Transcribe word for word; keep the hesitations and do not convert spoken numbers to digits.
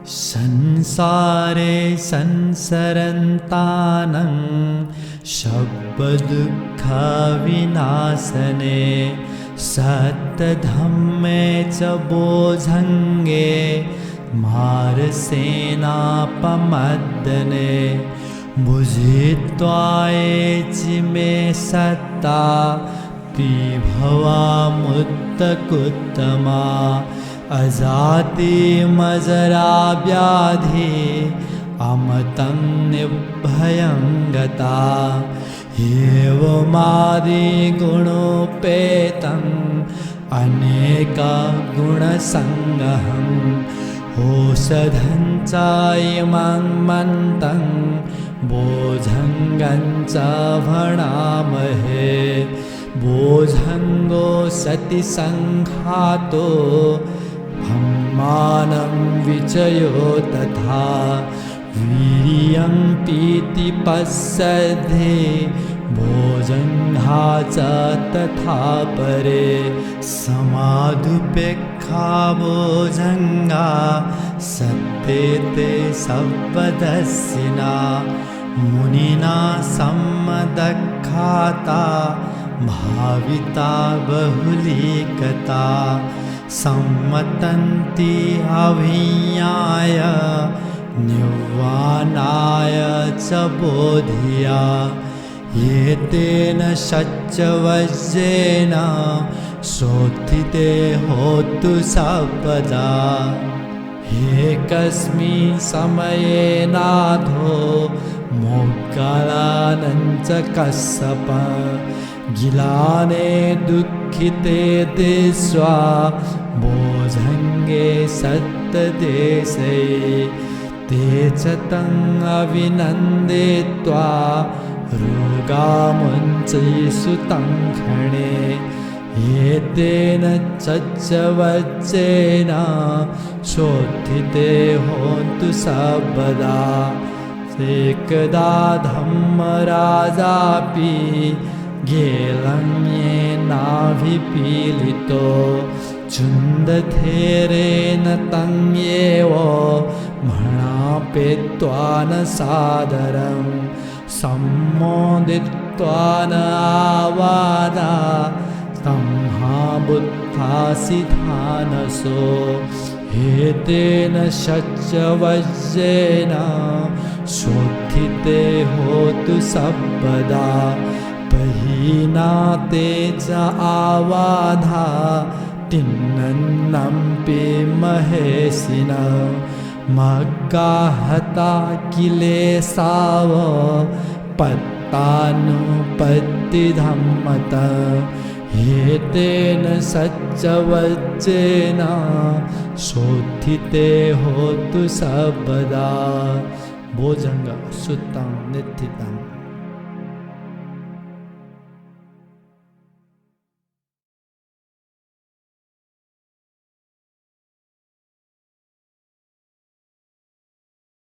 संसारे संसरन्तानं सब्बदुःखविनाशने। सत्तधम्मे च बोझङ्गे मारसेनापमद्दने। बुझित्वा ये चिमे सत्ता त्रिभवा मुत्तकुत्तमा। अजातिमजराव्याधि अमतं निभयं गता। एवमादि गुणोपेतं अनेकगुणसंगहं। ओषधं च इमं मन्तं बोझङ्गं च भणामहे। बोझङ्गो सति संघातो हम्मानं विचयो तथा। वीरियं पीति पस्सद्धि बोझङ्गा च तथा परे। समाधुपेक्खा बोझङ्गा सत्तेते सब्बदस्सिना। मुनिना सम्मदक्खाता भाविता बहुलीकता। सम्मतन्ति अभिञ्ञाय निव्वाणाय च बोधिया। एतेन सच्चवज्जेन सोत्थि ते होतु सब्बदा। एकस्मिं समये नाथो मोग्गालानं च कस्सपं। गिलाने दुःखिते दिस्वा बोझङ्गे सत्तदेसयि। ते च तं अभिनन्दित्वा रोगा मुञ्चीसु तं खणे। एतेन सच्चवज्जेन सोत्थि ते होतु सब्बदा। एकदा धम्मराजापि गेलं येनाभिपीडितो। चुन्दथेरेन तं येव भणापेत्वान सादरं। सम्मोदित्वान आवाधा तंहा बुद्धासि धानसो। एतेन सच्चवज्जेन सोत्थि ते होतु सब्बदा। पहीना ते च आवाधा तिन्नन्नम्पि महेसिन। मग्गा हता किलेसाव पत्तानुपत्ति धम्मत। एतेन सच्चवज्जेन सोत्थि ते होतु सब्बदा। बोझङ्ग सुत्तं नित्थितं।